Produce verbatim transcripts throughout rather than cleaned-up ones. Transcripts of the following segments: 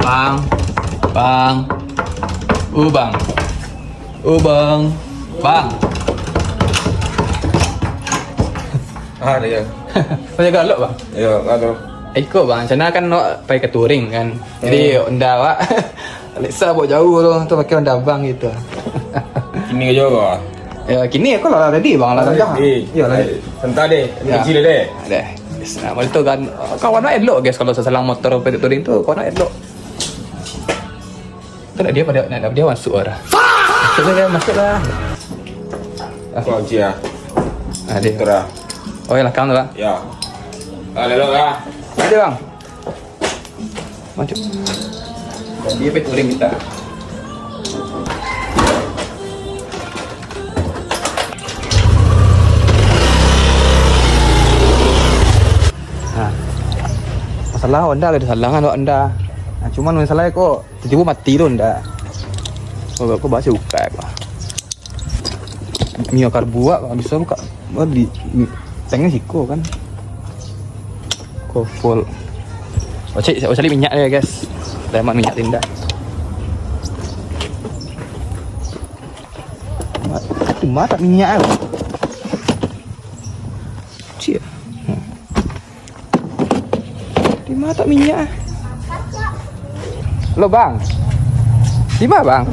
Bang, bang, uh bang, uh bang, bang. Ah, dia. Kau jaga lok, bang? Ya, aduh. Iko, bang, sana kan nak pai ka touring kan. Jadi, hmm, Honda awak. Alexa bawa jauh tu, tu pakai Honda abang gitu. Kini aja, bang. Ya, kini aku lah ready, bang, lah dah. Ready. Ya, lah. Santai deh, ya. Kecil deh. Deh. Nah, tu kan, kawan awak elok, guys, kalau sasalang motor pai touring tu, kawan awak elok. Kena dia pada, nak dia masuk lah. Masuk lah, masuk lah. Aku kunci ya. Ah, dia. Betul lah. Oh, yang lakang tu lah. Ya. Ah, lelok lah. Ada, bang. Maju. Dia pai touring kita. Nah. Masalah Honda lah disalahkan awak Honda. Nah, cuman masalah kok tibo-tibo mati tu ndak. Oh, aku baca buka apa. Mio karbu awak bisa buka. Oh, di, di, tengah siko kan. Ko full. Oh, cek, oh, cari minyak dia, guys. Dah hemat minyak tindak. Cuma tak minyak kan. Cik. Hmm. Di ma tak minyak ah? Lo, bang. Di ma, bang?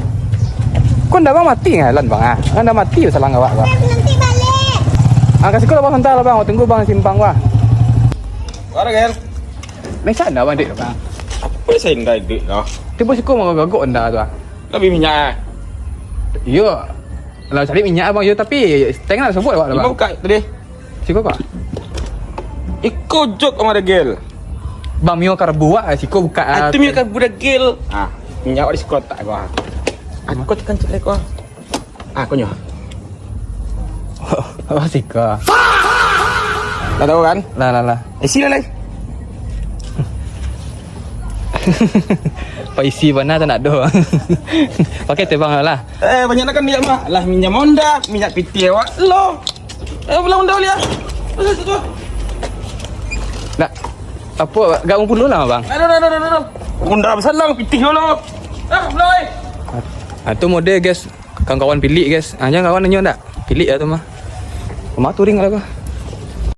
Kok ndak, bang, mati ngalan, bang, ah? Kan ndak mati salang awak, bang. Nanti balik. Ah, kasih ko lo, bang, sebentar lo, bang. Tunggu, bang, simpang, bang. Mana, Gel? Neng sana, bang, dek, bang. Apa saya ndak dek lah? Tiba siko mau gagok anda tu, ah. Lebih minyak, ah? Iyo. Lah cari minyak, bang, yo, tapi setengah nak sebut awak, bang. Lima buka tadi. Siko, Pak. Iko jok sama dagel. Bang, mio karbu, ah, siko buka, ah. Itu mio karbu dagel. Ah, minyak awak di siko tak gua. Aku tekan cek ko. Ah, konyo. Oh, siko. Dah tahu kan? Lah, lah, lah. Isi lah, lai. Paisi bana tu nak doh. Pakai teh, bang, lah. Eh, banyak nak kan minyak, Mak. Lah, minyak Honda, minyak pitih awak lo. Eh, pulang Honda balik, ah. Terus tu. Nak, apa, gak puluh lah, bang? Aduh, aduh, aduh, aduh, aduh. Honda besar lah, pitih lo. Ah, pulang, eh. Ah, tu model, guys. Kawan-kawan pilik, guys. Ah, jangan kawan nyo ndak? Pilik lah tu mah. Rumah touring lah, bang.